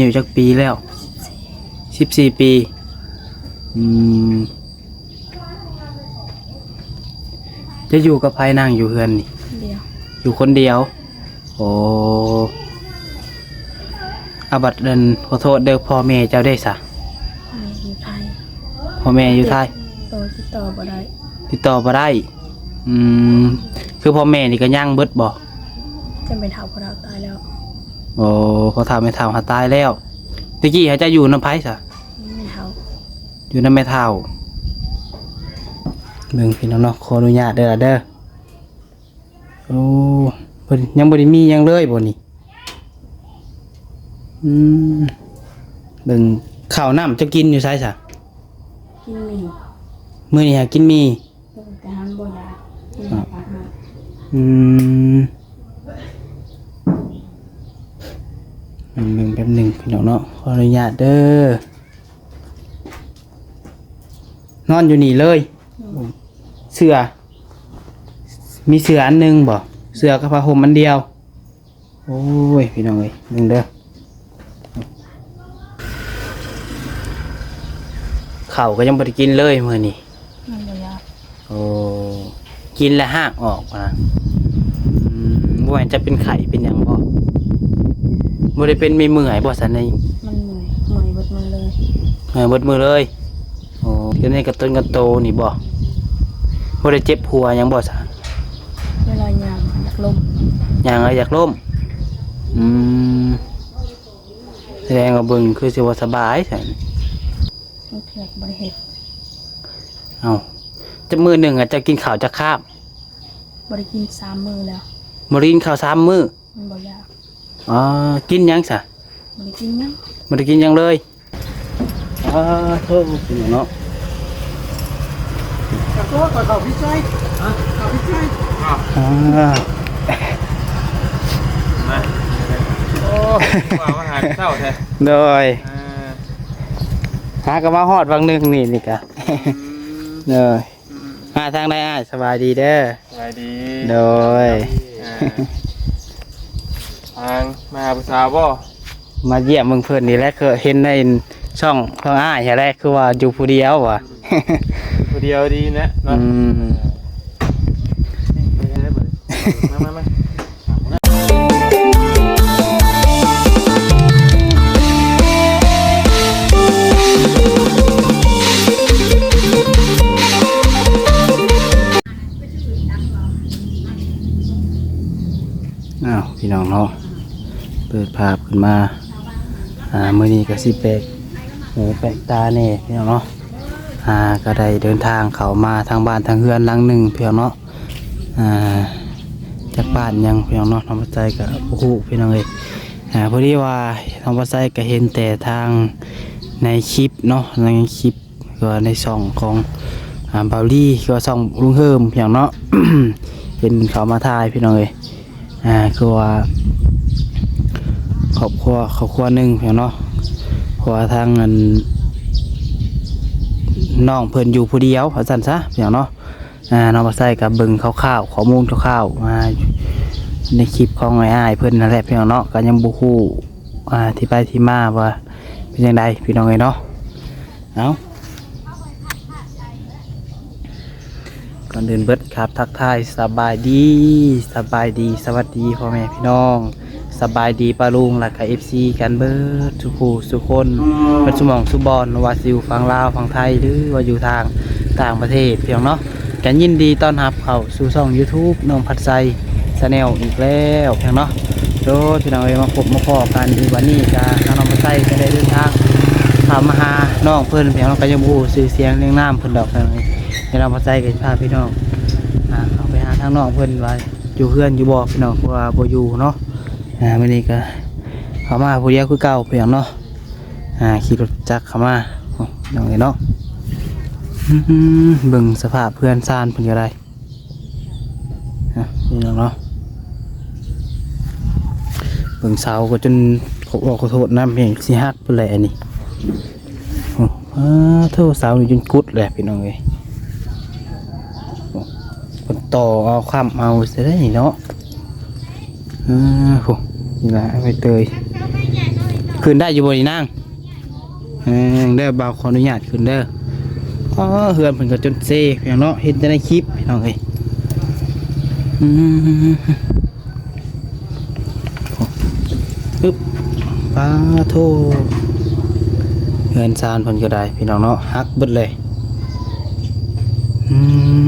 ອາຍຸຈັກປີແລ້ວ? ສິບສີ່ ສິບສີ່ປີ. ອືມ ຈະຢູ່ກັບໃຜນາງຢູ່ເຮືອນນີ້? ຄົນດຽວ. ຢູ່ຄົນດຽວ. ໂອ້ ອາ ບັດນັ້ນ ຂໍໂທດເດີ ພໍ່ແມ່ເຈົ້າເດ້ສະ? ແມ່ຢູ່ໄທ. ພໍ່ແມ່ຢູ່ໄທ. ຕິດຕໍ່ ຕິດຕໍ່ບໍ່ໄດ້. ຕິດຕໍ່ບໍ່ໄດ້. ອືມ ຄືພໍ່ແມ່ນີ້ກໍຍັງເບິດບໍ່? ຈະແມ່ເຖົ້າພໍ່ເຖົ້າຕາຍແລ້ວ. ໂອ້ ພໍ່ເຖົ້າແມ່ເຖົ້າຫາຕາຍແລ້ວ. ແຕ່ກີ້ຫາເຈົ້າຢູ່ນຳໃຜສະ? ແມ່ເຖົ້າ. ຢູ່ນຳແມ່ເຖົ້າ. ເບິ່ງພີ່ນ້ອງເນາະ ຂໍອະນຸຍາດເດີລະເດີ. ໂອ້ ເພິ່ນຍັງບໍ່ໄດ້ມີຫຍັງເລີຍບໍ່ນີ້? ອືມ ເບິ່ງ ເຂົ້ານ້ຳເຈົ້າກິນຢູ່ໃສສະ? ກິນໝີ່. ມື້ນີ້ຫາກິນໝີ່. ເອີ ແຕ່ຫັ້ນບໍ່ຢາກ ກິນແຕ່ຜັກ. ອືມ ເບິ່ງແປັບໜຶ່ງພີ່ນ້ອງເນາະ ຂໍອະນຸຍາດເດີ. ນອນຢູ່ນີ້ເລີຍ. ອືມ ເສື້ອ ມີເສື້ອອັນໜຶ່ງບໍ່? ເສື້ອກັບຜ້າຫົ່ມອັນດຽວ. ໂອ້ຍ ພີ່ນ້ອງເອີຍ ເບິ່ງເດີ ເຂົ້າກໍຍັງບໍ່ໄດ້ກິນເລີຍມື້ນີ້. ມັນບໍ່ຢາກ. ໂອ້ ກິນແລ້ວຮາກອອກນະ. ອືມ ບໍ່ແມ່ນຈະເປັນໄຂ້ເປັນຫຍັງບໍ່? ບໍ່ໄດ້ເປັນ ມີເມື່ອຍບໍ່ຊັ້ນນີ້? ມັນເມື່ອຍ ເມື່ອຍເບິດມື້ເລີຍ. ເມື່ອຍເບິດມື້ເລີຍ. ໂອ້ ຢູ່ໃນກະຕົນກະໂຕນີ້ບໍ່? ບໍ່ໄດ້ເຈັບຫົວຫຍັງບໍ່ຊະ? ເວລາຍ່າງຢາກລົ້ມ. ຍ່າງແລ້ວຢາກລົ້ມ. ອືມ ສະແດງວ່າເບິ່ງຄືຊິບໍ່ສະບາຍຊັ້ນ. ບາງເທື່ອກໍບໍ່ໄດ້ເຮັດ. ເອົ້າ ຈັກມື້ໜຶ່ງອະ ເຈົ້າກິນເຂົ້າຈັກຄາບ? ບໍ່ໄດ້ກິນສາມມື້ແລ້ວ. ບໍ່ໄດ້ກິນເຂົ້າສາມມື້. ມັນບໍ່ຢາກ. ອໍ ກິນຫຍັງຊະ? ບໍ່ໄດ້ກິນຫຍັງ. ບໍ່ໄດ້ກິນຫຍັງເລີຍ. ອາ ໂທ ເນາະ ຂໍໂທດ ຂໍເຂົ້າຜິດໃສ່. ຮະ? ເຂົ້າຜິດໃສ່. ອາ ມາ ໂອ້ ວ່າມາຫາແຕ່ເຊົ້າແທ້. ໂດຍ ອາ ຫາກໍມາຮອດວັງໜຶ່ງນີ້ ນີ້ກະ. ອືມ ໂດຍ. ອືມ ມາທາງໃດອ້າຍ? ສະບາຍດີເດີ. ສະບາຍດີ. ໂດຍ. ອ່າ ທາງມາຫາຜູ້ສາວບໍ່? ມາຢ້ຽມເບິ່ງເພິ່ນນີ້ແຫຼະ ຄືເຫັນໃນຊ່ອງຂອງອ້າຍຫັ້ນແຫຼະ ຄືວ່າຢູ່ຜູ້ດຽວວ່າ. ຢູ່ຜູ້ດຽວດີນະເນາະ. ອືມ ມາ ມາ ມາ. ອ້າວ ພີ່ນ້ອງເນາະ ເປີດພາບຂຶ້ນມາ ອ່າ ມື້ນີ້ກໍຊິແປກຫູແປກຕາແດ່ ພີ່ນ້ອງເນາະ. ອ່າ ກໍໄດ້ເດີນທາງເຂົ້າມາທາງບ້ານທາງເຮືອນຫຼັງໜຶ່ງ ພີ່ນ້ອງເນາະ. ອ່າ ຈັກບ້ານຫຍັງ ພີ່ນ້ອງເນາະ ນ້ອງພັດໄຊກໍບໍ່ຮູ້ ພີ່ນ້ອງເອີຍ. ອ່າ ພໍດີວ່ານ້ອງພັດໄຊກໍເຫັນແຕ່ທາງໃນຄລິບເນາະ ໃນຄລິບ ກໍໃນຊ່ອງຂອງ ອ່າ ບ່າວລີ ກໍຊ່ອງລຸງເຮີມ ພີ່ນ້ອງເນາະ ເຫັນເຂົາມາຖ່າຍ ພີ່ນ້ອງເອີຍ. ອ່າ ຄືວ່າຄອບຄົວ ຄອບຄົວໜຶ່ງ ພີ່ນ້ອງເນາະ ເພາະວ່າທາງອັນ ນ້ອງເພິ່ນຢູ່ຜູ້ດຽວ ວ່າຊັ້ນຊະ ພີ່ນ້ອງເນາະ. ອ່າ ນ້ອງບັກໄຊກໍເບິ່ງຄ່າວໆ ຂໍ້ມູນຄ່າວໆ ອ່າ ໃນຄລິບຂອງອ້າຍໆເພິ່ນນັ້ນແຫຼະ ພີ່ນ້ອງເນາະ ກໍຍັງບໍ່ຮູ້ ອ່າ ທີ່ໄປທີ່ມາວ່າເປັນຈັ່ງໃດ ພີ່ນ້ອງເອີຍເນາະ. ເອົ້າ ກ່ອນອື່ນເບິດ ຄັບ ທັກທາຍສະບາຍດີ ສະບາຍດີ ສະຫວັດດີພໍ່ແມ່ພີ່ນ້ອງ ສະບາຍດີປ້າລຸງ ແລະກະເອັຟຊີກັນເບິດສູ່ຜູ້ສູ່ຄົນ ເບິດສູ່ໝ່ອງສູ່ບ່ອນ ບໍ່ວ່າຊິຢູ່ຝັ່ງລາວ ຝັ່ງໄທ ຫຼືວ່າຢູ່ທາງຕ່າງປະເທດ ພີ່ນ້ອງເນາະ. ກະຍິນດີຕ້ອນຮັບເຂົ້າສູ່ຊ່ອງຢູທູບ ນ້ອງພັດໄຊແຊນແນວອີກແລ້ວ ພີ່ນ້ອງເນາະ. ໂດຍ ພີ່ນ້ອງເອີຍ ມາພົບມາພໍ້ກັນອີກ ວັນນີ້ກະທາງນ້ອງພັດໄຊກໍໄດ້ເດີນທາງເຂົ້າມາຫານ້ອງເພິ່ນ ພີ່ນ້ອງເນາະ ກໍຍັງບໍ່ຮູ້ຊື່ສຽງຮຽງນາມເພິ່ນດອກ ພີ່ນ້ອງເອີຍ. ແລ້ວນ້ອງພັດໄຊກໍຊິພາພີ່ນ້ອງ ອ່າ ເຂົ້າໄປຫາທາງນ້ອງເພິ່ນວ່າ ຢູ່ເຮືອນຢູ່ບໍ່ ພີ່ນ້ອງ ເພາະວ່າບໍ່ຢູ່ເນາະ. ອ່າ ມື້ນີ້ກໍເຂົ້າມາຜູ້ດຽວຄືເກົ່າ ພີ່ນ້ອງເນາະ. ອ່າ ຂີ່ລົດຈັກເຂົ້າມາ ໂອ້ ພີ່ນ້ອງເອີຍເນາະ. ອືມ ເບິ່ງສະພາບເຮືອນຊານເພິ່ນກໍໄດ້ ອ່າ ພີ່ນ້ອງເນາະ. ເບິ່ງເສົາກໍຈົນ ຂໍບອກຂໍໂທດນຳ ແຮງຊິຫັກພຸ້ນແຫຼະອັນນີ້. ໂອ້ ອ້າໂທ້ ເສົານີ້ຈົນກຸດແຫຼະ ພີ່ນ້ອງເອີຍ. ໂອ້ ເພິ່ນຕໍ່ເອົາຄ້ຳເອົາຊະໄດ໋ນີ້ເນາະ. ເອີ ໂອ້ ນີ້ລະໃບເຕີຍ ຂຶ້ນໄດ້ຢູ່ບໍ່ນີ້ນາງ? ເອີ ເດີ ບ່າວຂໍອະນຸຍາດຂຶ້ນເດີ. ອໍ ເຮືອນເພິ່ນກໍຈົນເຊ ພີ່ນ້ອງເນາະ ເຫັນແຕ່ໃນຄລິບ ພີ່ນ້ອງເອີຍ. ອືມ ອຶບ ປາໂທ ເຮືອນຊານເພິ່ນກໍໄດ້ ພີ່ນ້ອງເນາະ ຫັກເບິດເລີຍ. ອື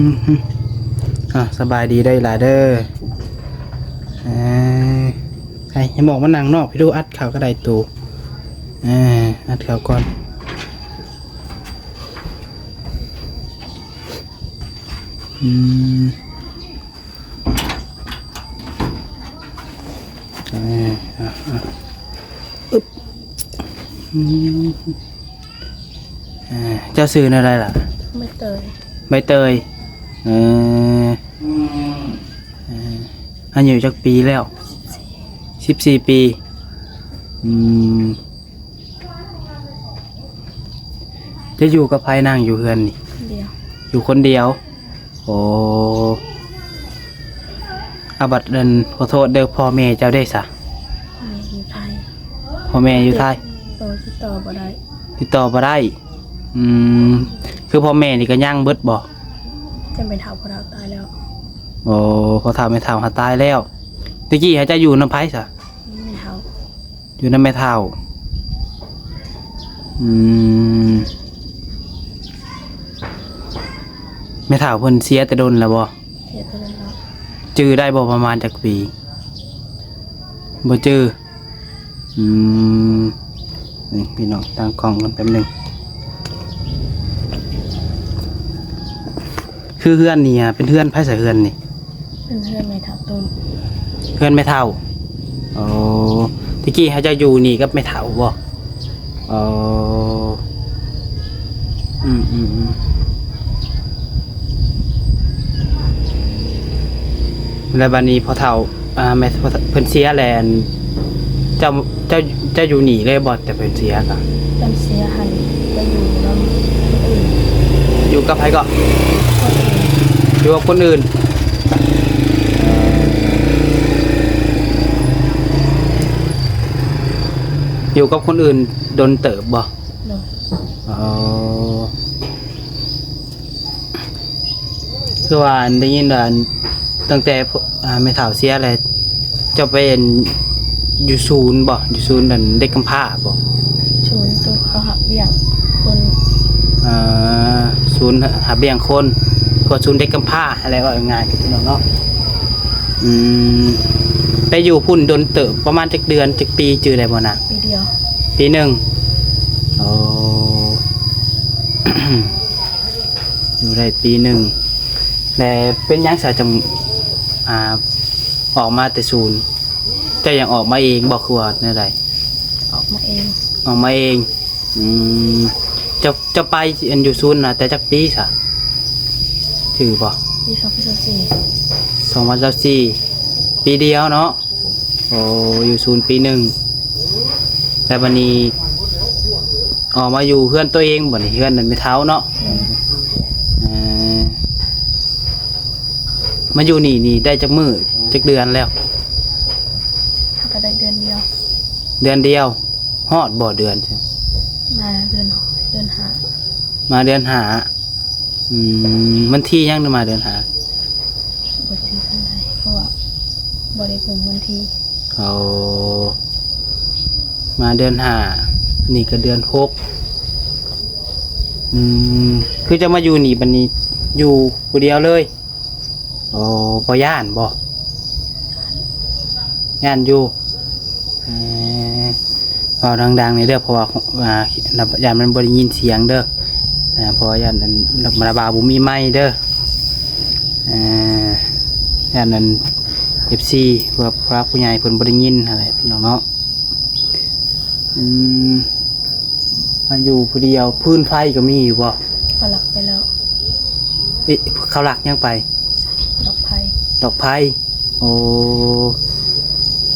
ມ ອ່າ ສະບາຍດີເດີຫຼາຍເດີ. ເອີ ໃຫ້ໝອກມານັ່ງນອກ ພີ່ດູ ອັດເຂົ້າກໍໄດ້ໂຕ. ເອີ ອັດເຂົ້າກ່ອນ. ອືມ ເອີ ອາ ອາ ອຶບ ອືມ ເອີ ເຈົ້າຊື່ແນວໃດລະ? ໃບເຕີຍ. ໃບເຕີຍ ເອີ ເອີ ອາຍຸຈັກປີແລ້ວ? ສິບສີ່ ສິບສີ່ປີ. ອືມ ເຈົ້າຢູ່ກັບໃຜນາງ ຢູ່ເຮືອນນີ້? ຄົນດຽວ. ຢູ່ຄົນດຽວ? ໂອ້ ອາ ບັດນັ້ນ ຂໍໂທດເດີ ພໍ່ແມ່ເຈົ້າເດຊະ? ແມ່ຢູ່ໄທ. ພໍ່ແມ່ຢູ່ໄທ? ເອີ ຕິດຕໍ່ບໍ່ໄດ້. ຕິດຕໍ່ບໍ່ໄດ້. ອືມ ຄືພໍ່ແມ່ນີ້ກໍຍັງເບິດບໍ່? ຈະແມ່ເຖົ້າພໍ່ເຖົ້າຕາຍແລ້ວ. ໂອ້ ພໍ່ເຖົ້າແມ່ເຖົ້າຫາຕາຍແລ້ວ. ແຕ່ກີ້ຫາເຈົ້າຢູ່ນຳໃຜຊະ? ແມ່ເຖົ້າ. ຢູ່ນຳແມ່ເຖົ້າ. ອືມ ແມ່ເຖົ້າເພິ່ນເສຍແຕ່ດົນແລ້ວບໍ່? ເສຍແຕ່ດົນແລ້ວ. ຈື່ໄດ້ບໍ່ ປະມານຈັກປີ? ບໍ່ຈື່. ອືມ ນີ້ພີ່ນ້ອງ ຕັ້ງກ້ອງກັນແປັບໜຶ່ງ. ຄືເຮືອນນີ້ ອາ ເປັນເຮືອນໃຜຊະ ເຮືອນນີ້? ເປັນເຮືອນແມ່ເຖົ້າຕຸ້ມ. ເຮືອນແມ່ເຖົ້າ. ໂອ້ ແຕ່ກີ້ເຮົາເຈົ້າຢູ່ນີ້ກັບແມ່ເຖົ້າບໍ່? ໂອ້ ອືມ ອືມ ອືມ. ແລ້ວບັດນີ້ພໍ່ເຖົ້າ ອ່າ ແມ່ນ ເພິ່ນເສຍແລ້ວ ເຈົ້າ ເຈົ້າ ເຈົ້າຢູ່ນີ້ເລີຍບໍ່ ແຕ່ເພິ່ນເສຍກະ? ເພິ່ນເສຍຫັ້ນໄປຢູ່ນຳຄົນອື່ນ. ຢູ່ກັບໃຜເກາະ? ຄົນອື່ນ. ຢູ່ກັບຄົນອື່ນ. ຢູ່ກັບຄົນອື່ນດົນເຕີບບໍ່? ໂດຍ. ອໍ. ຄືວ່າໄດ້ຍິນວ່າ ຕັ້ງແຕ່ ອ່າ ແມ່ເຖົ້າເສຍແລ້ວ ເຈົ້າໄປ ອັນ ຢູ່ສູນບໍ່? ຢູ່ສູນ ອັນ ເດັກກຳພ້າບໍ່? ສູນໂຕເຂົາຮັບລ້ຽງຄົນ. ເອີ ສູນຮັບລ້ຽງຄົນ ເພາະສູນເດັກກຳພ້າຫັ້ນແຫຼະ ເວົ້າງ່າຍໆ ພີ່ນ້ອງເນາະ. ອືມ ໄປຢູ່ພຸ້ນດົນເຕີບ ປະມານຈັກເດືອນ ຈັກປີ ຈື່ໄດ້ບໍ່ນະ? ປີດຽວ. ປີໜຶ່ງ. ໂອ້. ຢູ່ໄດ້ປີໜຶ່ງ ແລະ ເປັນຫຍັງສາຈັ່ງ ອ່າ ອອກມາແຕ່ສູນ? ເຈົ້າຢາກອອກມາເອງບໍ່ ຄືວ່າແນວໃດ? ອອກມາເອງ. ອອກມາເອງ. ອືມ ເຈົ້າ ເຈົ້າໄປ ອັນ ຢູ່ສູນນະ ແຕ່ຈັກປີສະ? ຈື່ບໍ່? ປີສອງພັນຊາວສີ່. ສອງພັນຊາວສີ່ ປີດຽວເນາະ. ໂອ້ ຢູ່ສູນປີໜຶ່ງ ແລ້ວບັດນີ້ອອກມາຢູ່ເຮືອນຕົວເອງ ບັດນີ້ເຮືອນນັ້ນແມ່ເຖົ້າເນາະ. ອືມ. ເອີ ມາຢູ່ນີ້ນີ້ໄດ້ຈັກມື້ ຈັກເດືອນແລ້ວ? ເຮົາກໍໄດ້ເດືອນດຽວ. ເດືອນດຽວ. ຮອດບໍ່ເດືອນ? ມາເດືອນ ເດືອນຫ້າ. ມາເດືອນຫ້າ. ອືມ ວັນທີຫຍັງມາເດືອນຫ້າ? ບໍ່ຈື່ປານໃດ ເພາະວ່າບໍ່ໄດ້ເບິ່ງວັນທີ. ໂອ້ ມາເດືອນຫ້າ ອັນນີ້ກໍເດືອນຫົກ. ອືມ ຄືຈະມາຢູ່ນີ້ ບັດນີ້ຢູ່ຜູ້ດຽວເລີຍ? ໂອ້ ບໍ່ຢ້ານບໍ່? ຢ້ານຢູ່. ເອີ ເວົ້າດັງໆ ແດ່ເດີ ເພາະວ່າ ອ່າ ຢ້ານມັນບໍ່ໄດ້ຍິນສຽງເດີ. ອ່າ ເພາະວ່າຢ້ານອັນ ລະບ່າວບໍ່ມີໄມເດີ. ເອີ ຢ້ານອັນ ເອັຟຊີ ເພື່ອພະຜູ້ໃຫຍ່ເພິ່ນບໍ່ໄດ້ຍິນຫັ້ນແຫຼະ ພີ່ນ້ອງເນາະ. ອືມ ມາຢູ່ຜູ້ດຽວ. ຟືນໄຟກໍມີຢູ່ບໍ່? ເຂົາລັກໄປແລ້ວ. ເອີ ເຂົາລັກຫຍັງໄປ? ດອກໄຟ. ດອກໄຟ. ໂອ້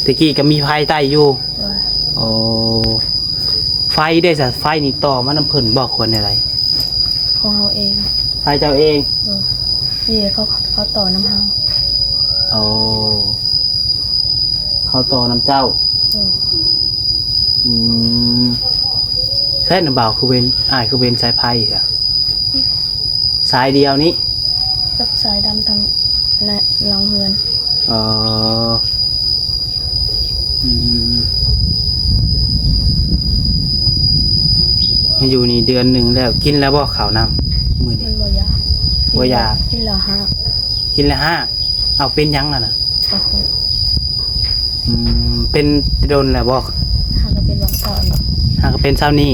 ແຕ່ກີ້ກໍມີໄຟໃຊ້ຢູ່. ໂດຍ. ໂອ້ ໄຟເດ້ສະ? ໄຟນີ້ຕໍ່ມານຳເພິ່ນບໍ່ ຄວນແນວໃດ? ຂອງເຮົາເອງ. ໄຟເຈົ້າເອງ? ໂດຍ. ນີ້ເຂົາ ເຂົາຕໍ່ນຳເຮົາ. ໂອ້ ເຂົາຕໍ່ນຳເຈົ້າ. ໂດຍ. ອືມ ແຊນນະບ່າວ ຄືເປັນ ອ້າຍຄືເປັນສາຍໄຟຊະ? ສາຍດຽວນີ້ ກັບສາຍດຳທາງໃນຫຼັງເຮືອນ. ເອີ ອືມ ມາຢູ່ນີ້ເດືອນໜຶ່ງແລ້ວ ກິນແລ້ວບໍ່ເຂົ້ານ້ຳມື້ນີ້? ມັນບໍ່ຢາກ. ບໍ່ຢາກ. ກິນແລ້ວຮາກ. ກິນແລ້ວຮາກ. ເອົາ ເປັນຫຍັງລະນະ? ອືມ ເປັນແຕ່ດົນແລ້ວບໍ່? ຫາກະເປັນຫວັງເສົານີ້. ຫາກະເປັນເສົານີ້.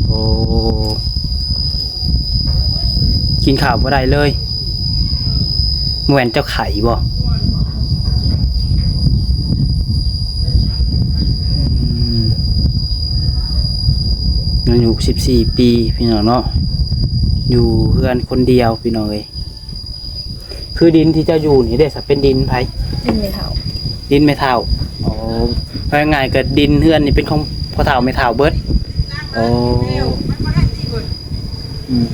ໂອ້ ກິນເຂົ້າບໍ່ໄດ້ເລີຍ. ບໍ່ແມ່ນເຈົ້າໄຂ້ບໍ່? ອືມ ອາຍຸສິບສີ່ປີ ພີ່ນ້ອງເນາະ ຢູ່ເຮືອນຄົນດຽວ ພີ່ນ້ອງເອີຍ. ຄືດິນທີ່ເຈົ້າຢູ່ນີ້ເດ້ ເປັນດິນໃຜ? ດິນແມ່ເຖົ້າ. ດິນແມ່ເຖົ້າ. ອໍ ເວົ້າງ່າຍໆ ກໍດິນເຮືອນນີ້ເປັນຂອງພໍ່ເຖົ້າແມ່ເຖົ້າເບິດ. ອໍ ອືມ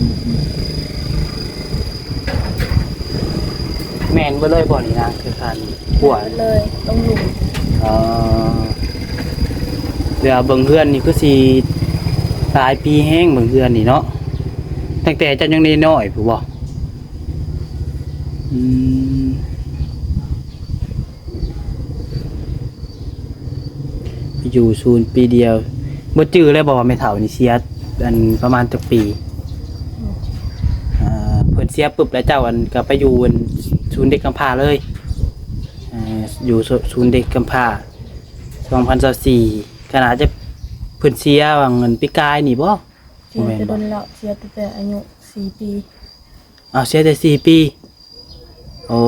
ໆໆ ແມ່ນເບິດເລີຍບໍ່ນີ້ນາງ? ຄືຄັນ ຂົວເລີຍ ລົງຫຼຸມ. ອໍ ແລ້ວເບິ່ງເຮືອນນີ້ຄືຊິຫຼາຍປີແຮງ ເບິ່ງເຮືອນນີ້ເນາະ ຕັ້ງແຕ່ເຈົ້າຍັງນ້ອຍໆ ພຸ້ນບໍ່? ອືມ ຢູ່ສູນປີດຽວ. ບໍ່ຈື່ແລ້ວບໍ່ວ່າແມ່ເຖົ້ານີ້ເສຍ ອັນ ປະມານຈັກປີ? ອືມ ອ່າ ເພິ່ນເສຍປຶບແລ້ວເຈົ້າ ອັນ ກໍໄປຢູ່ ອັນ ສູນເດັກກຳພ້າເລີຍ? ເອີ ຢູ່ ສູນເດັກກຳພ້າ ສອງພັນຊາວສີ່ ກໍໜ້າຈະ ເພິ່ນເສຍຫວ່າງ ອັນ ປີກາຍນີ້ບໍ່? ເສຍແຕ່ດົນແລ້ວ ບໍ່ແມ່ນບໍ່? ເສຍຕັ້ງແຕ່ອາຍຸສີ່ປີ. ອ້າວ ເສຍແຕ່ສີ່ປີ. ໂອ້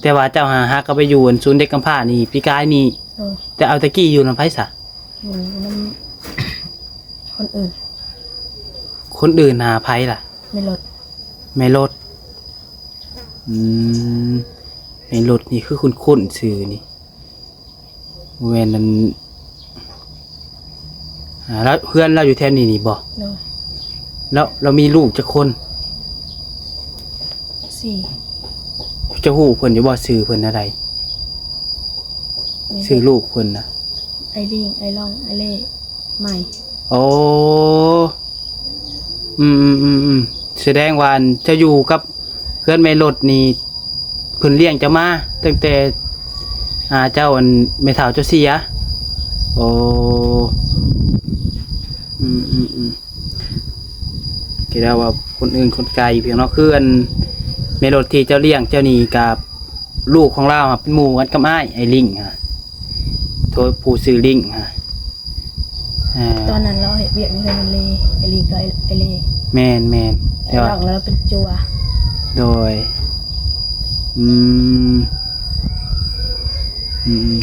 ແຕ່ວ່າເຈົ້າຫາ ຫາກໍໄປຢູ່ ອັນ ສູນເດັກກຳພ້ານີ້ປີກາຍນີ້. ໂດຍ. ແຕ່ເອົາແຕ່ກີ້ຢູ່ນຳໃຜຊະ? ຢູ່ນຳຄົນອື່ນ. ຄົນອື່ນຫາໃຜລະ? ແມ່ລົດ. ແມ່ລົດ. ອືມ ແມ່ລົດນີ້ຄືຄຸ້ນໆຊື່ນີ້. ບໍ່ແມ່ນອັນ ອ່າ ລາວ ເຮືອນລາວຢູ່ແຖວນີ້ນີ້ບໍ່? ໂດຍ. ລາວ ລາວມີລູກຈັກຄົນ? ສີ່. ເຈົ້າຮູ້ເພິ່ນຢູ່ບໍ່? ຊື່ເພິ່ນແນວໃດ? ມີ ຊື່ລູກເພິ່ນນະ? ອ້າຍລິ້ງ, ອ້າຍລ້ອງ, ອ້າຍເລ່, ໃໝ່. ໂອ້ ອືມໆໆໆ ສະແດງວ່າ ອັນ ເຈົ້າຢູ່ກັບ ເຮືອນແມ່ລົດນີ້ ເພິ່ນລ້ຽງເຈົ້າມາຕັ້ງແຕ່ ອ່າ ເຈົ້າ ອັນ ແມ່ເຖົ້າເຈົ້າເສຍ. ໂອ້ ອືມໆໆ ທີ່ລາວວ່າຄົນອື່ນຄົນໄກພຽງເນາະ. ຄື ອັນ ແມ່ລົດທີ່ເຈົ້າລ້ຽງເຈົ້ານີ້ ກະລູກຂອງລາວເປັນໝູ່ກັນກັບອ້າຍ ອ້າຍລິ້ງຫັ້ນ ໂທ ຜູ້ຊື່ລິ້ງຫັ້ນ. ອ່າ ຕອນນັ້ນລາວເຮັດວຽກຢູ່ເຮືອນແມ່ເລ ໄອ້ລີກໍໄອ້ເລ. ແມ່ນໆ ແຕ່ວ່າ ແລ້ວເປັນຈົວ. ໂດຍ. ອືມ ອືມ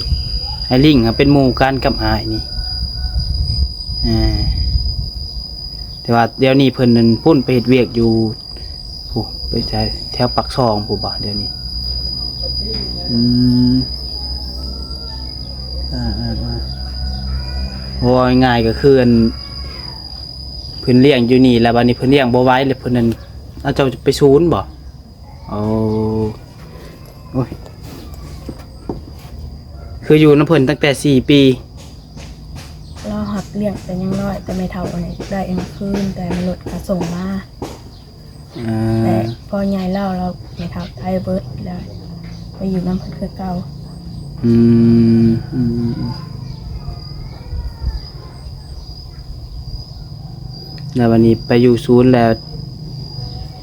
ໄອ້ລິ້ງເປັນໝູ່ກັນກັບອ້າຍນີ້. ອ່າ ແຕ່ວ່າດຽວນີ້ເພິ່ນນັ້ນພຸ້ນໄປເຮັດວຽກຢູ່ ຜູ້ ໄປໃສ ແຖວປາກຊ່ອງຜູ້ບໍ່ ດຽວນີ້? ອືມ ອ່າໆໆ ເວົ້າງ່າຍໆກໍຄື ອັນ ເພິ່ນລ້ຽງຢູ່ນີ້ ແລ້ວບາດນີ້ເພິ່ນລ້ຽງບໍ່ໄຫວ ແລ້ວເພິ່ນນັ້ນເອົາເຈົ້າໄປສູນບໍ່? ໂອ້ ໂອ້ຍ ຄືຢູ່ນຳເພິ່ນຕັ້ງແຕ່ສີ່ປີ. ລາວຮັບລ້ຽງແຕ່ຍັງນ້ອຍ ແຕ່ແມ່ເຖົ້າອັນນີ້ໄດ້ເອົາມາຄືນ ແຕ່ແມ່ລົດກໍສົ່ງມາ. ອ່າ ແຕ່ພໍໃຫຍ່ແລ້ວ ລາວ ແມ່ເຖົ້າຕາຍເບິດ ແລ້ວໄປຢູ່ນຳເພິ່ນຄືເກົ່າ. ອືມ ອືມ ອືມ ແລ້ວບາດນີ້ໄປຢູ່ສູນແລ້ວ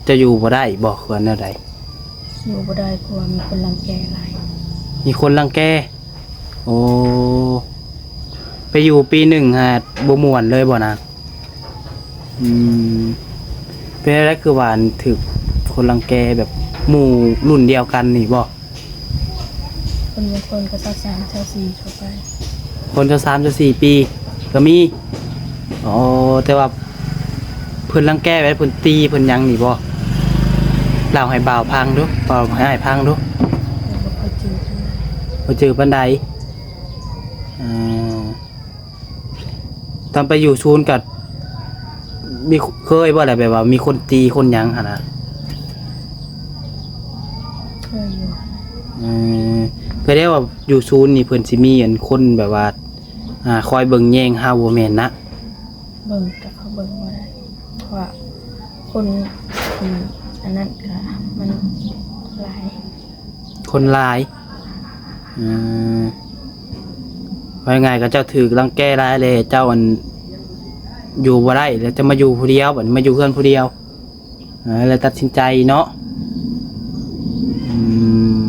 ເຈົ້າຢູ່ບໍ່ໄດ້ບໍ່ ຄືວ່າແນວໃດ? ຢູ່ບໍ່ໄດ້ ເພາະວ່າມີຄົນລັງແກຫຼາຍ. ມີຄົນລັງແກ? ໂອ້ ໄປຢູ່ປີໜຶ່ງຫາບໍ່ມ່ວນເລີຍບໍ່ນາງ? ອືມ ເປັນແນວໃດ ຄືວ່າ ອັນ ຖືກຄົນລັງແກ ແບບໝູ່ລຸ້ນດຽວກັນນີ້ບໍ່? ຄົນບາງຄົນກໍຊາວສາມ ຊາວສີ່ ທົ່ວໄປ. ຄົນຊາວສາມ ຊາວສີ່ປີກໍມີ. ອໍ ແຕ່ວ່າເພິ່ນລັງແກແບບເພິ່ນຕີເພິ່ນຫຍັງນີ້ບໍ່? ເລົ່າໃຫ້ບ່າວຟັງດູ ເວົ້າໃຫ້ອ້າຍຟັງດູ. ບໍ່ຄ່ອຍຈື່ປານໃດ ບໍ່ຈື່ປານໃດ. ເອີ ຕອນໄປຢູ່ສູນກໍມີ ເຄີຍບໍ່ລະ ແບບວ່າມີຄົນຕີຄົນຫຍັງຫັ້ນນະ? ເຄີຍຢູ່. ເອີ ແສດງວ່າຢູ່ສູນນີ້ເພິ່ນຊິມີອັນຄົນແບບວ່າ ອ່າ ຄອຍເບິ່ງແຍງເຮົາບໍ່ແມ່ນນະ. ເບິ່ງກໍເຂົາເບິ່ງບໍ່ໄດ້ ເພາະວ່າຄົນ ອືມ ອັນນັ້ນກໍມັນຫຼາຍ ຄົນຫຼາຍ. ເອີ ເວົ້າງ່າຍໆ ກໍເຈົ້າຖືກລັງແກຫຼາຍແລ້ວ ເຈົ້າ ອັນ ຢູ່ບໍ່ໄດ້ ແລ້ວຈະມາຢູ່ຜູ້ດຽວ ບັດນີ້ມາຢູ່ເຮືອນຜູ້ດຽວ. ເອີ ແລ້ວຕັດສິນໃຈເນາະ. ອືມ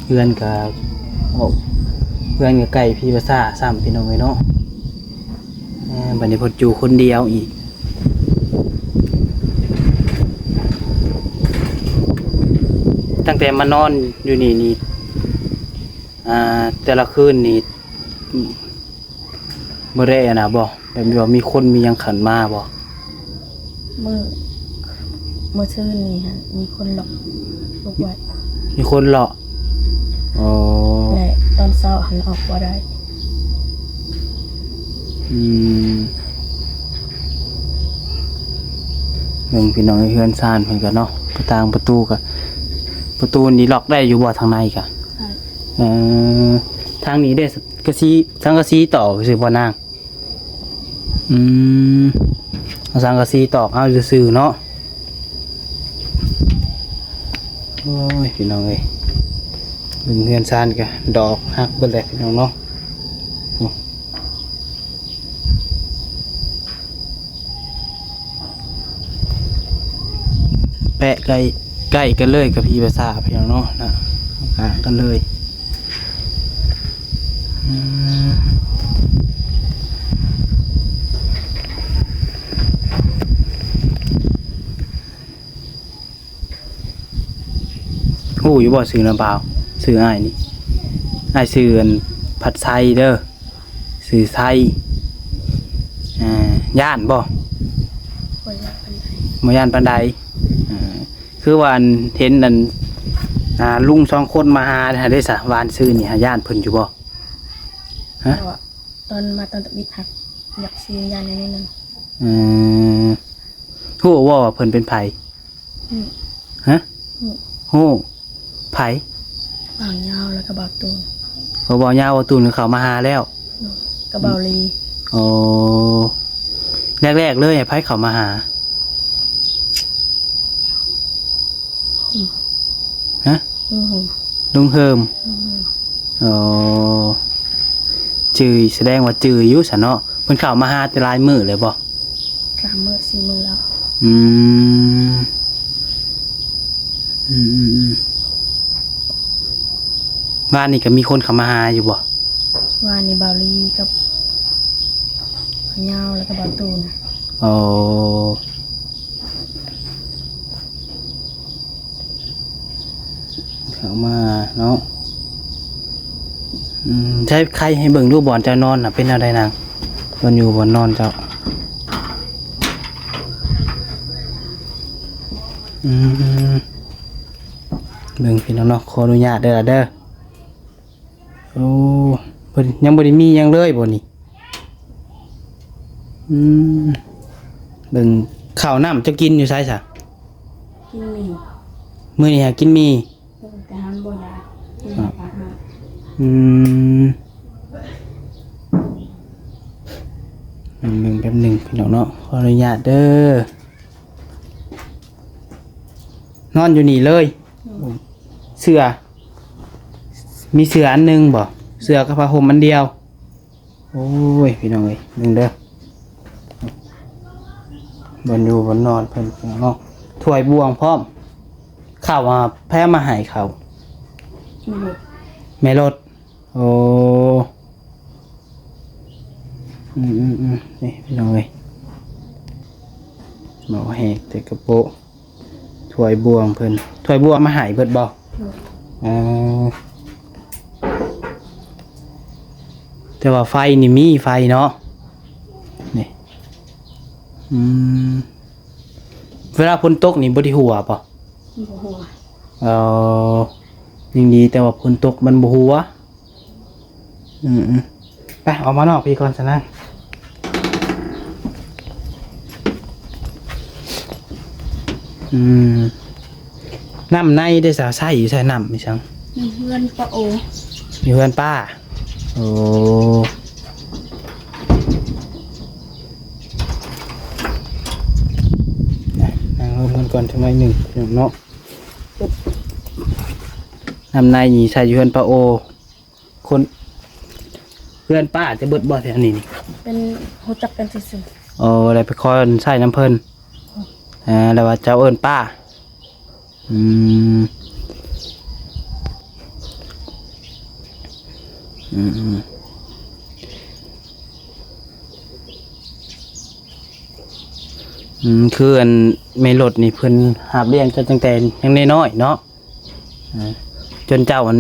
ເຮືອນກະ ເຮືອນກະໃກ້ພີ່ພາສາຊ້ຳ ພີ່ນ້ອງເອີຍເນາະ. ເອີ ບັດນີ້ເພິ່ນຢູ່ຄົນດຽວອີກ ຕັ້ງແຕ່ມານອນຢູ່ນີ້ນີ້ ອ່າ ແຕ່ລະຄືນນີ້ ບໍ່ໄດ້ອັນນະບໍ່ ແບບວ່າມີຄົນມີຫຍັງເຂົ້າມາບໍ່? ມື້ ມື້ຄືນນີ້ຫັ້ນມີຄົນລັອກລູກໄວ້. ມີຄົນເລາະ? ອໍ ແລະຕອນເຊົ້າຫັ້ນອອກບໍ່ໄດ້. ອືມ ເບິ່ງພີ່ນ້ອງເອີຍ ເຮືອນຊານເພິ່ນກະເນາະ ປະຕາງປະຕູກະ ປະຕູນີ້ລັອກໄດ້ຢູ່ບໍ່ທາງໃນກະ? ໄດ້. ເອີ ທາງນີ້ເດ້ ກະສີ ສັງກະສີຕອກຊື່ບໍ່ນາງ? ອືມ ເອົາສັງກະສີຕອກເອົາຊື່ໆເນາະ. ໂອ້ຍ ພີ່ນ້ອງເອີຍ ເບິ່ງເຮືອນຊານກະດອກຫັກເບິດແຫຼະ ພີ່ນ້ອງເນາະ. ແປະໃກ້ ໃກ້ກັນເລີຍກັບພີ່ພາສາ ພີ່ນ້ອງເນາະ ນະ ຂ້າງກັນເລີຍ. ອືມ ຮູ້ຢູ່ບໍ່ຊື່ນະບ່າວ? ຊື່ອ້າຍນີ້ ອ້າຍຊື່ ອັນ ພັດໄຊເດີ ຊື່ໄຊ. ອ່າ ຢ້ານບໍ່? ບໍ່ຢ້ານປານໃດ ບໍ່ຢ້ານປານໃດ. ອ່າ ຄືວ່າ ອັນ ເຫັນ ອັນ ອ່າ ລຸງສອງຄົນມາຫາຫັ້ນເດ້ສະ ວານຊືນນີ້ຫາຢ້ານເພິ່ນຢູ່ບໍ່? ຮະ? ຕອນມາຕອນຕະບິດຫັ້ນ ຢາກຊິຢ້ານແດ່ໜ້ອຍໜຶ່ງ. ເອີ ຮູ້ບໍ່ວ່າເພິ່ນເປັນໃຜ? ອືມ ຮະ? ຮູ້ ຮູ້. ໃຜ? ບ່າວຍາວ ແລ້ວກໍບ່າວຕູນ. ໂອ້ ບ່າວຍາວ ບ່າວຕູນເຂົາມາຫາແລ້ວ. ໂດຍ ກັບບ່າວລີ. ໂອ້ ແລກໆເລີຍໃຜເຂົ້າມາຫາ? ຫືມ ຮະ? ລຸງເຮີມ ລຸງເຮີມ. ອໍ ຈື່ ສະແດງວ່າຈື່ຢູ່ຊັ້ນເນາະ. ເພິ່ນເຂົ້າມາຫາແຕ່ຫຼາຍມື້ແລ້ວບໍ່? ສາມມື້ສີ່ມື້ແລ້ວ. ອືມ ອືມໆໆ ວານນີ້ກໍມີຄົນເຂົ້າມາຫາຢູ່ບໍ່? ວານນີ້ບ່າວລີກັບບ່າວຍາວ ແລ້ວກໍບ່າວຕູນ. ອໍ ເຂົ້າມາເນາະ. ອືມ ໃຊ້ໄຄໃຫ້ເບິ່ງດູ ບ່ອນເຈົ້ານອນນະ ເປັນແນວໃດນາງ? ບ່ອນຢູ່ບ່ອນນອນເຈົ້າ. ອືມ ເບິ່ງພີ່ນ້ອງເນາະ ຂໍອະນຸຍາດເດີລະເດີ. ໂອ້ ເພິ່ນຍັງບໍ່ໄດ້ມີຫຍັງເລີຍບໍ່ນີ້? ອືມ ເບິ່ງ ເຂົ້ານ້ຳເຈົ້າກິນຢູ່ໃສຊະ? ກິນໝີ່. ມື້ນີ້ຫາກິນໝີ່? ເອີ ແຕ່ຫາບໍ່ຢາກ ກິນ ອືມ ປາກມາ. ອືມ ເບິ່ງແປັບໜຶ່ງພີ່ນ້ອງເນາະ ຂໍອະນຸຍາດເດີ. ນອນຢູ່ນີ້ເລີຍ. ອືມ ເສື້ອ ມີເສື້ອອັນໜຶ່ງບໍ່? ເສື້ອກັບຜ້າຫົ່ມອັນດຽວ. ໂອ້ຍ ພີ່ນ້ອງເອີຍ ເບິ່ງເດີ ບ່ອນຢູ່ບ່ອນນອນເພິ່ນເນາະ ຖ້ວຍບ່ວງພ້ອມ. ເຂົ້າ ອ່າ ໃຜເອົາມາໃຫ້ເຂົ້າ? ແມ່ລົດ ແມ່ລົດ. ໂອ້ ອືມໆໆ ນີ້ພີ່ນ້ອງເອີຍ ເໝົາແຮກແຕ່ກະໂປະ. ຖ້ວຍບ່ວງເພິ່ນ ຖ້ວຍບ່ວງມາໃຫ້ເບິດບໍ່? ໂດຍ ເອີ ແຕ່ວ່າໄຟນີ້ມີໄຟເນາະ ນີ້. ອືມ ເວລາຝົນຕົກນີ້ບໍ່ໄດ້ຮົ່ວບໍ່? ບໍ່ຮົ່ວ. ເອີ ຍັງດີແຕ່ວ່າຝົນຕົກມັນບໍ່ຮົ່ວ. ອືມໆ ໄປ ອອກມານອກພີ້ກ່ອນຊະນາງ. ອືມ ນ້ຳໃນເດ້ສາວ ໃຊ້ຢູ່ໃສ ນ້ຳອີ່ຫຍັງ? ຢູ່ເຮືອນປ້າໂອ ຢູ່ເຮືອນປ້າ. ໂອ້ ນັ່ງລົມກັນກ່ອນຈັກໜ້ອຍໜຶ່ງເນາະ. ນ້ຳໃນນີ້ໃຊ້ຢູ່ເຮືອນປ້າໂອ. ຄົນ ເຮືອນປ້າຈະເບິດບໍ່ແຖວນີ້ນີ້? ເປັນ ຮູ້ຈັກກັນຊື່ໆ. ໂອ້ ແລ້ວໄປຂໍໃຊ້ນຳເພິ່ນ. ເອີ ແລ້ວວ່າເຈົ້າເອີ້ນປ້າ. ອືມ ອືມ ອືມ ອືມ ຄືອັນແມ່ລົດນີ້ເພິ່ນຮັບລ້ຽງເຈົ້າຕັ້ງແຕ່ຍັງນ້ອຍໆເນາະ. ອ່າ ຈົນເຈົ້າອັນ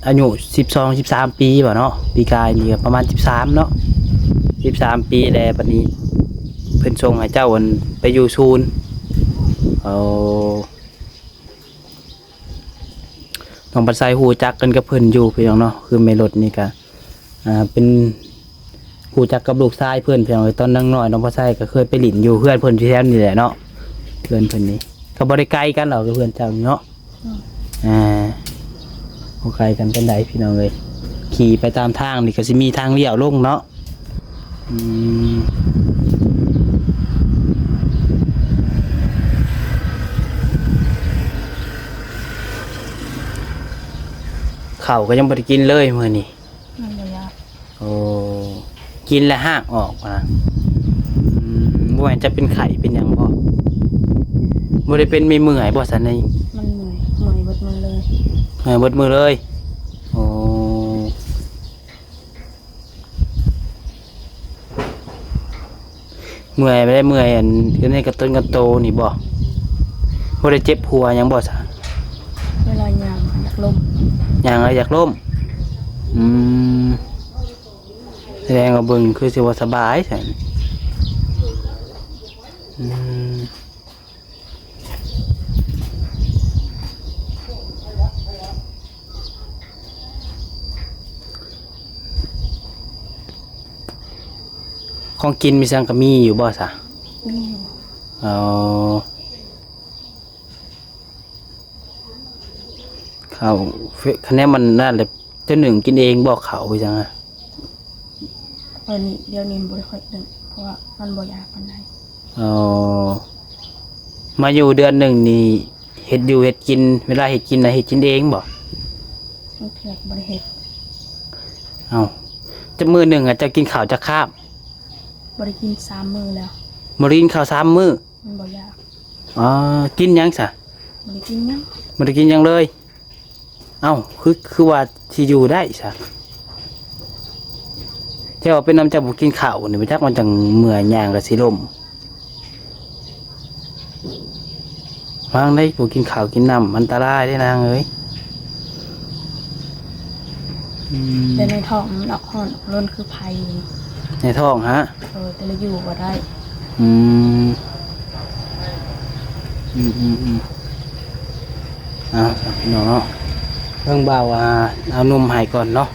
ອາຍຸສິບສອງ ສິບສາມປີບໍ່ເນາະ? ປີກາຍນີ້ກໍປະມານສິບສາມເນາະ ສິບສາມປີແລ້ວ. ບັດນີ້ເພິ່ນສົ່ງໃຫ້ເຈົ້າອັນໄປຢູ່ສູນ. ເອົາ ນ້ອງພັດໄຊຮູ້ຈັກກັນກັບເພິ່ນຢູ່ ພີ່ນ້ອງເນາະ. ຄືແມ່ລົດນີ້ກໍ ອ່າ ເປັນ ຮູ້ຈັກກັບລູກຊາຍເພິ່ນ ພີ່ນ້ອງເອີຍ. ຕອນຍັງນ້ອຍນ້ອງພັດໄຊກໍເຄີຍໄປຫຼິ້ນຢູ່ເຮືອນເພິ່ນ ຢູ່ແຖວນີ້ແຫຼະເນາະ. ເຮືອນເພິ່ນນີ້ກໍບໍ່ໄດ້ໄກກັນດອກ ກັບເຮືອນເຈົ້ານີ້ເນາະ. ອືມ ອ່າ ບໍ່ໄກກັນປານໃດ ພີ່ນ້ອງເອີຍ. ຂີ່ໄປຕາມທາງນີ້ກໍຊິມີທາງລ້ຽວລົງເນາະ. ອືມ ເຂົ້າກໍຍັງບໍ່ໄດ້ກິນເລີຍມື້ນີ້. ມັນບໍ່ຢາກ. ໂອ້ ກິນແລ້ວຮາກອອກວ່າ. ອືມ ບໍ່ແມ່ນຈະເປັນໄຂ້ເປັນຫຍັງບໍ່? ບໍ່ໄດ້ເປັນ ມີເມື່ອຍບໍ່ຊັ້ນນີ້? ມັນເມື່ອຍ ເມື່ອຍເບິດມື້ເລີຍ. ເມື່ອຍເບິດມື້ເລີຍ. ໂອ້ ເມື່ອຍ ບໍ່ໄດ້ເມື່ອຍອັນ ຢູ່ໃນກະຕົນກະໂຕນີ້ບໍ່? ບໍ່ໄດ້ເຈັບຫົວຫຍັງບໍ່ຊະ? ເວລາຍ່າງຢາກລົ້ມ. ຍ່າງແລ້ວຢາກລົ້ມ. ອືມ ສະແດງວ່າເບິ່ງຄືຊິບໍ່ສະບາຍຊັ້ນ. ອືມ ຂອງກິນມີຫຍັງກໍມີຢູ່ບໍ່ຊະ? ມີຢູ່. ອໍ ເຂົ້າ ຄັນແນວມັນນັ້ນແຫຼະ ເຈົ້າໜຶ້ງກິນເອງບໍ່ເຂົ້າ ຄືຫຍັງອະ? ຕອນນີ້ ດຽວນີ້ບໍ່ໄດ້ຄ່ອຍໜຶ້ງ ເພາະວ່າມັນບໍ່ຢາກປານໃດ. ອໍ ມາຢູ່ເດືອນໜຶ່ງນີ້ ເຮັດຢູ່ເຮັດກິນ ເວລາເຮັດກິນນະ ເຮັດກິນເອງບໍ່? ບາງເທື່ອກໍບໍ່ໄດ້ເຮັດ. ເອົ້າ ຈັກມື້ໜຶ່ງອະ ເຈົ້າກິນເຂົ້າຈັກຄາບ? ບໍ່ໄດ້ກິນສາມມື້ແລ້ວ. ບໍ່ໄດ້ກິນເຂົ້າສາມມື້? ມັນບໍ່ຢາກ. ອໍ ກິນຫຍັງຊະ? ບໍ່ໄດ້ກິນຫຍັງ. ບໍ່ໄດ້ກິນຫຍັງເລີຍ. ເອົ້າ ຄື ຄືວ່າຊິຢູ່ໄດ້ຊະ? ແຕ່ວ່າເປັນນຳເຈົ້າບໍ່ກິນເຂົ້ານີ້ ບໍ່ຈັກມັນຈັ່ງເມື່ອຍຍ່າງກໍຊິລົ້ມ. ວາງໄດ້ ບໍ່ກິນເຂົ້າກິນນ້ຳ ອັນຕະລາຍເດ້ນາງເອີຍ. ອືມ ແຕ່ໃນທ້ອງມັນອອກຮ້ອນອອກລົນຄືໄຟ. ໃນທ້ອງຫະ? ເອີ ແຕ່ລະຢູ່ບໍ່ໄດ້. ອືມ ອືມ ອືມ ອືມ ເອົາ ພີ່ນ້ອງເນາະ ເບິ່ງບ່າວ ອ່າ ເອົານົມໃຫ້ກ່ອນເນາະ.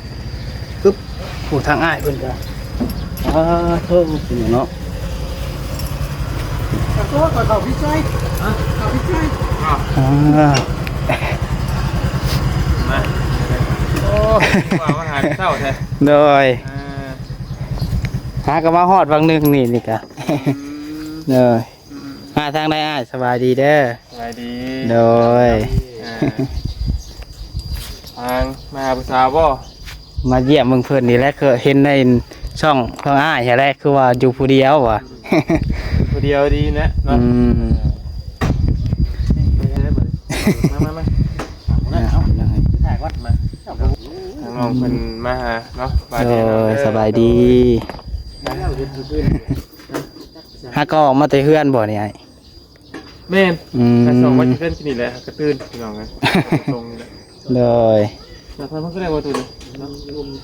ປຶບ ໂອ້ ທາງອ້າຍເພິ່ນກໍ ອາ ໂທ້ ເປັນຫຍັງເນາະ? ຂໍໂທດ ຂໍເຂົ້າພິດຊ່ອຍ ເຂົ້າພິດຊ່ອຍ. ອ່າ ມາ ໂອ້ ວ່າມາຫາເຊົ້າແທ້. ໂດຍ ອ່າ ຫາກໍມາຮອດວັງໜຶ່ງນີ້ ນີ້ກະ ອືມ ໂດຍ. ອືມ ມາທາງໃດອ້າຍ? ສະບາຍດີເດີ. ສະບາຍດີ. ໂດຍ ອ່າ ທາງມາຫາຜູ້ສາວບໍ່? ມາຢ້ຽມເບິ່ງເພິ່ນນີ້ແຫຼະ ຄືເຫັນໃນຊ່ອງຂອງອ້າຍຫັ້ນແຫຼະ ຄືວ່າຢູ່ຜູ້ດຽວຫວາ? ຢູ່ຜູ້ດຽວດີແຫຼະເນາະ. ອືມ ມາ ມາ ມາ ຖ່າຍກ່ອນມາ. ທາງນ້ອງເພິ່ນມາຫາເນາະ. ໂດຍ ສະບາຍດີ. ຫາກໍອອກມາແຕ່ເຮືອນບໍ່ນີ້ອ້າຍ? ແມ່ນ ອືມ ຫາສອງວັນເຮືອນທີ່ນີ້ແຫຼະ ຫາກະຕື່ນ ພີ່ນ້ອງເອີຍ ສົ່ງນີ້ແຫຼະ. ໂດຍ ແລ້ວເພິ່ນກໍໄດ້ບໍ່ຕື່ນເນາະ.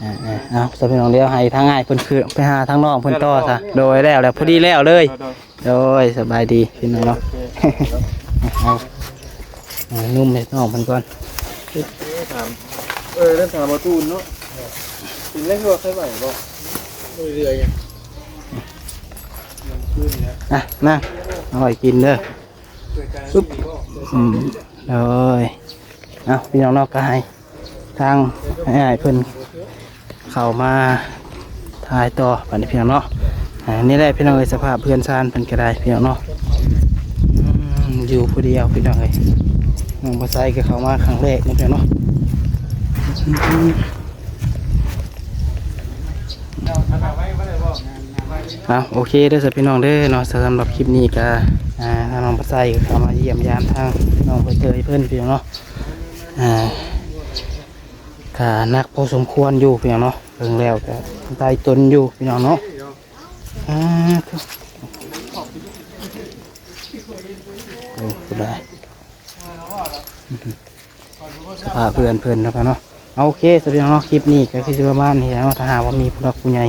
ອ່າໆ ເອົາ ສະພີ່ນ້ອງ ດຽວໃຫ້ທາງອ້າຍເພິ່ນຄືໄປຫາທາງນ້ອງເພິ່ນຕໍ່ຊະ. ໂດຍ ແລ້ວ ແລ້ວ ພໍດີແລ້ວເລີຍ. ໂດຍ ໂດຍ ສະບາຍດີພີ່ນ້ອງເນາະ. ໂອເຄ ເອົາ ເອົານຸ່ມໃຫ້ນ້ອງເພິ່ນກ່ອນ. ເອີ ຖາມ ເອີ ເລີ່ມຖາມບໍ່ຕູນເນາະ ເປັນແລ້ວຄືວ່າໄຂ້ໄຫວບໍ່? ເລື້ອຍໆ ອ່ະ ນາງ ເອົາໄວ້ກິນເດີ. ອືມ ໂດຍ ເອົາ ພີ່ນ້ອງເນາະ ກໍໃຫ້ທາງອ້າຍເພິ່ນເຂົ້າມາຖ່າຍຕໍ່ບັດນີ້ ພີ່ນ້ອງເນາະ. ອ່າ ນີ້ແຫຼະ ພີ່ນ້ອງເອີຍ ສະພາບເຮືອນຊານເພິ່ນກໍໄດ້ ພີ່ນ້ອງເນາະ. ອືມ ຢູ່ຜູ້ດຽວ ພີ່ນ້ອງເອີຍ. ນ້ອງບໍ່ໃສ່ກໍເຂົ້າມາຄັ້ງແລກເນາະ ພີ່ນ້ອງເນາະ. ເອົາ ໂອເຄເດີ ສຳລັບພີ່ນ້ອງເດີເນາະ. ສຳລັບຄລິບນີ້ກໍ ອ່າ ທາງນ້ອງປາໄຊກໍເຂົ້າມາຢ້ຽມຢາມທາງນ້ອງໃບເຕີຍເພິ່ນ ພີ່ນ້ອງເນາະ. ອ່າ ກໍໜັກພໍສົມຄວນຢູ່ ພີ່ນ້ອງເນາະ. ເບິ່ງແລ້ວກໍໄດ້ຕົນຢູ່ ພີ່ນ້ອງເນາະ. ອ່າ ໂອ້ ໄດ້ ສະພາບເຮືອນເພິ່ນເນາະ ເນາະ. ໂອເຄ ສະເພາະເນາະ ຄລິບນີ້ກໍຄືຊິປະມານນີ້ແຫຼະເນາະ. ຖ້າຫາກວ່າມີຜູ້ຫຼັກຜູ້ໃຫຍ່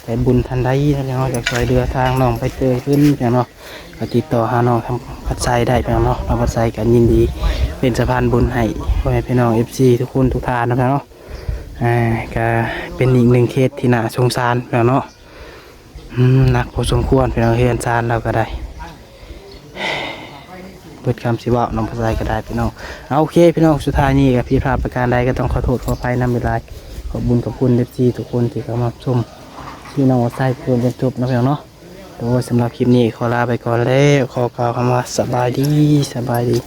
ໃຈບຸນທ່ານໃດເນາະ ຢາກຊ່ວຍເຫຼືອທາງນ້ອງໃບເຕີຍເພິ່ນເນາະ ກໍຕິດຕໍ່ຫານ້ອງຄຳພັດໄຊໄດ້ເນາະ. ນ້ອງພັດໄຊກໍຍິນດີເປັນສະພານບຸນໃຫ້ພໍ່ແມ່ພີ່ນ້ອງ ເອັຟຊີ ທຸກຄົນທຸກທ່ານເນາະ ເນາະ. ອ່າ ກໍເປັນອີກໜຶ່ງເຄສທີ່ໜ້າສົງສານເນາະ. ອືມ ໜັກພໍສົມຄວນ ພີ່ນ້ອງ. ເຮືອນຊານລາວກໍໄດ້ ເບິດຄຳຊິເວົ້າ ນ້ອງປາໄຊກໍໄດ້ ພີ່ນ້ອງ. ເອົາ ໂອເຄ ພີ່ນ້ອງ ສຸດທ້າຍນີ້ກໍຜິດພາດປະການໃດກໍຕ້ອງຂໍໂທດຂໍອະໄພນຳຫຼາຍໆ. ຂອບບຸນຂອບຄຸນ ເອັຟຊີ ທຸກຄົນທີ່ເຂົ້າມາຊົມຄລິບນ້ອງປາໄຊຈົນຈົບເນາະ ພີ່ນ້ອງເນາະ. ໂດຍ ສຳລັບຄລິບນີ້ຂໍລາໄປກ່ອນແລ້ວ ຂໍກ່າວຄຳວ່າສະບາຍດີ ສະບາຍດີ.